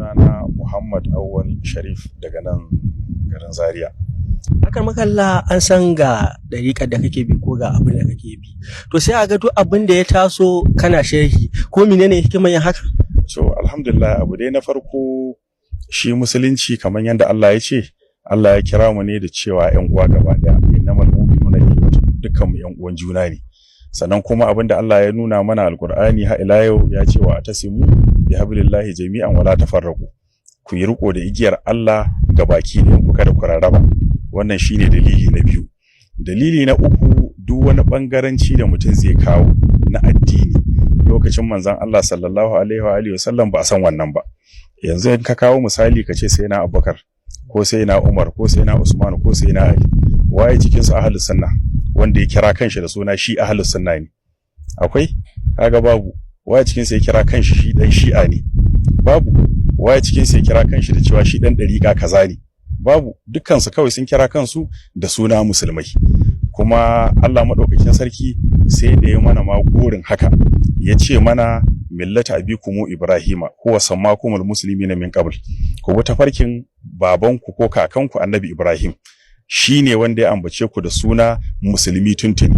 Sunana Muhammad Awwal Sharif daga nan garin Zaria. Akan makalla, an san ga ɗariƙar da kake bi ko ga abin da kake bi. To sai a ga duk abin da ya taso kana sharhi, ko menene hikimar yin haka? So alhamdulillah, abu dai na farko shi musulunci, kamar yadda Allah ya ce, Allah ya kira mu ne da cewa ‘yan uwa gaba ɗaya, innamal mu'minuna ikhwatun, dukkan mu ‘yan uwan juna ne. Sannan kuma abin da Allah ya nuna mana Alkur'ani har ila yau, ya ce wa atasimu bi hablillahi jami'an wala tafarraqu, ku yi riko da igiyar Allah ga baki ɗayan ku, kada ku rarraba. Wannan shine dalili na biyu. Dalili na uku, duk wani bangaranci da mutum zai kawo na addini, lokacin manzon Allah sallallahu alaihi wa alihi wasallam ba a san wannan ba. Yanzu in ka kawo misali ka ce sai na Abubakar ko sai na Umar ko sai na Usman ko sai na Ali, waye cikin su ahlus sunna wanda ya kira kanshi da suna shi ahlus sunna ne? Akwai? Kaga babu. Waye cikin sa ya kira kanshi shi dan Shi'a ne? Babu. Waye cikin sa ya kira kanshi da cewa shi dan dariƙa kaza ne? Babu. Dukkan su kawai sun kira kansu da suna musulmai. Kuma Allah madaukakin sarki sai da ya mana ma gorin haka, ya ce mana millata abikumu ibrahima huwa sammakumul muslimina min qabl, ku bi tafarkin babanku ko kakanku Annabi Ibrahim, shine wanda ya ambace ku da suna musulmi tuntuni.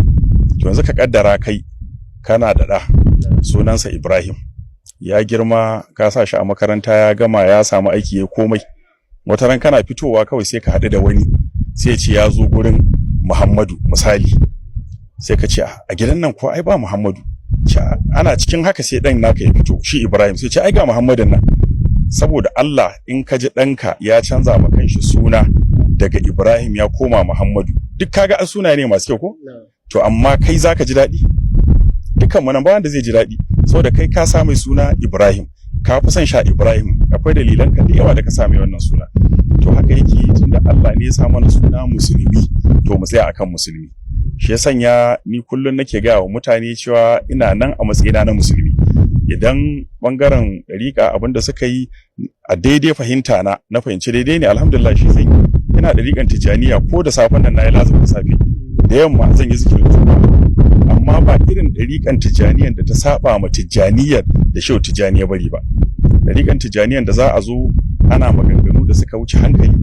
To yanzu ka kaddara kai kana da ɗa sunansa Ibrahim, ya girma, ka sa shi a makaranta, ya gama, ya samu aiki, ya komai. Wata ran kana fitowa kawai sai ka haɗu da wani, sai ce ya zo gurin Muhammadu misali. Sai ka ce a gidan nan ko ai ba Muhammadu. Ana cikin haka sai ɗan naka ya fito, shi Ibrahim, sai ce ai ga Muhammadun nan. Saboda Allah, in ka ji ɗanka ya canza ma kanshi suna daga Ibrahim ya koma Muhammadu, duk kaga suna ne masu kyau ko? To amma kai zaka ji daɗi? Dukkan mu nan ba wanda zai ji daɗi, saboda kai ka sa mai suna Ibrahim, ka fi son sha Ibrahim, akwai dalilan ka da yawa da ka sa mai wannan suna. To haka yake, tunda Allah ne ya sa mana suna musulmi, to mu tsaya akan musulmi. Shi ya sanya ni kullum nake gaya wa mutane cewa ina nan a matsayina na musulmi. Idan bangaren ɗariƙa abin da suka yi a daidai fahimta na, na fahimci daidai ne, alhamdulillah, shi zan yi. Ina ɗariƙan Tijjaniya, ko da safen nan na yi lazumin safe, da yamma zan yi zikirin Juma'a, amma ba irin ɗariƙan Tijjaniyan da ta saba ma Tijjaniyar da Shehu Tijjani ya bari ba. Ɗariƙan Tijjaniyan da za a zo ana maganganu da suka wuce hankali,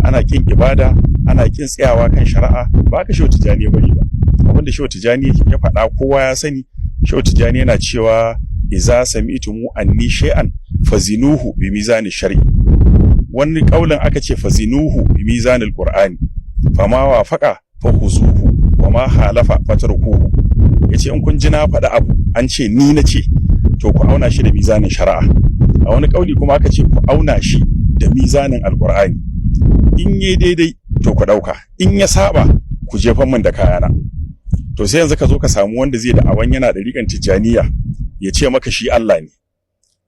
ana ƙin ibada, ana ƙin tsayawa kan shari'a, ba ka Shehu Tijjani ya bari ba. Abin da Shehu Tijjani ya faɗa kowa ya sani. Shehu Tijjani yana cewa iza sami'tumu anni shay'an fazinuhu bi mizani shar'i. Wani kaulin aka ce fazinuhu bi mizanil qur'ani, fama wafaqa fa khuzuhu wa ma halafa fatrukuhu. Yace in kun ji na faɗi abu, an ce ni na ce, to ku auna shi da mizanin shari'a. A wani kauli kuma aka ce ku auna shi da mizanin Alqur'ani, in yi daidai to ku ɗauka, in ya saba ku jefan min da kayana. To sai yanzu ka zo ka samu wanda zai da awan yana da riƙan Tijjaniya, ya ce maka shi Allah ne,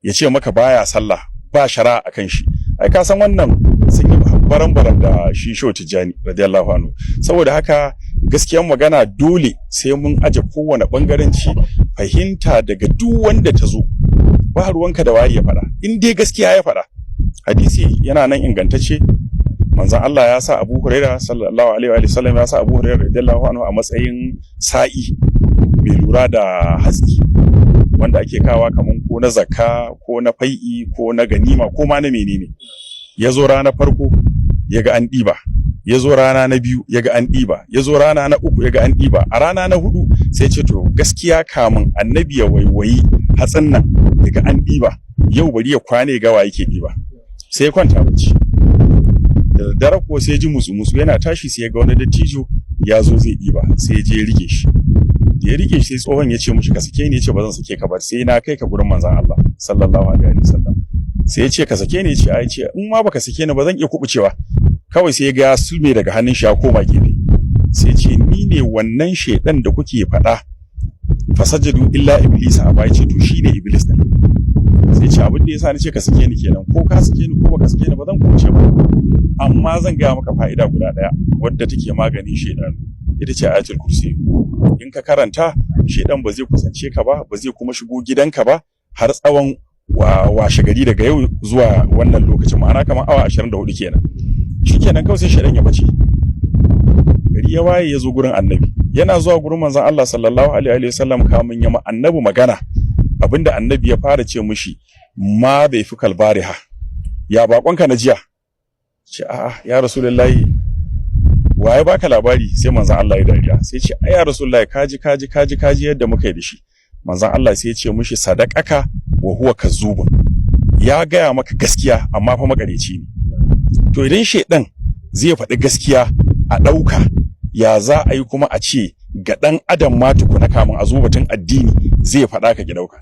ya ce maka baya sallah, ba shari'a akan shi. Ai ka san wannan sun yi baran-baran da shi Shehu Tijjani radiyallahu anhu. Saboda haka gaskiyan magana, dole sai mun aje kowane bangaranci. Fahimta daga duk wanda ta zo, ba ruwanka da waye ya faɗa, in dai gaskiya ya faɗa. Hadisi yana nan ingantacce, manzon Allah ya sa Abu Huraira sallallahu alaihi wa sallam, ya sa Abu Huraira radiyallahu anhu a matsayin sa'i mai lura da hatsi wanda ake kawa, kaman ko na zakka ko na fai'i ko na ganima ko ma na menene. Ya zo rana farko ya ga an ɗiba, ya zo rana na biyu ya ga an ɗiba, ya zo rana na uku ya ga an ɗiba, a rana na hudu sai ce to gaskiya kamun Annabi ya waiwayi hatsin nan ya ga an ɗiba, yau bari ya kwane gawa yake ɗiba. Sai ya kwanta bacci. Da daddare ko sai ji mutsu mutsu, yana tashi sai ya ga wani dattijo ya zo zai ɗiba, sai ya je ya rike shi. Da ya rike shi, sai tsohon ya ce mushi ka sake ni. Ya ce ba zan sake ka ba sai na kai ka gurin manzon Allah sallallahu alaihi wasallam. Sai ya ce ka sake ni. Ya ce ai, ce in ma baka sake ni ba zan iya kubucewa. Kawai sai ya ga ya sulme daga hannun shi ya koma gefe. Sai ce ni ne wannan shedan da kuke faɗa, fasajadu illa iblisa aba. Ya ce to shine Iblis din. Sai ce abin da yasa ni ce ka sake ni kenan, ko ka sake ni ko baka sake ni ba zan kubuce ba, amma zan gaya maka fa'ida guda ɗaya wadda take maganin shedanu, ita ce Ayatul Kursi. In ka karanta, shedan ba zai kusance ka ba, ba zai kuma shigo gidanka ba har tsawon washe gari daga yau zuwa wannan lokacin, ma'ana kamar awa 24 kenan. Shikenan, kawai sai shedan ya bace. Gari ya waye, ya zo gurin Annabi. Yana zuwa gurin manzon Allah sallallahu alaihi wa sallam, kamun ya ma Annabi magana, abinda Annabi ya fara ce mushi ma bai fi kalbariha. Ya bakonka na jiya? Ce, a'a ya Rasulullahi, waye baka labari? Sai manzon Allah ya dariya, sai ce, ai ya Rasulullahi, kaji kaji kaji kaji yadda muka yi da shi. Manzon Allah sai ya ce mishi, sadaqaka wa huwa kazubun, ya gaya maka gaskiya amma fa makareci ne. To idan shedan zai faɗi gaskiya a ɗauka, ya za a yi kuma a ce ga ɗan adam ma tukuna kamun a zo batun addini zai faɗa ka ki ɗauka?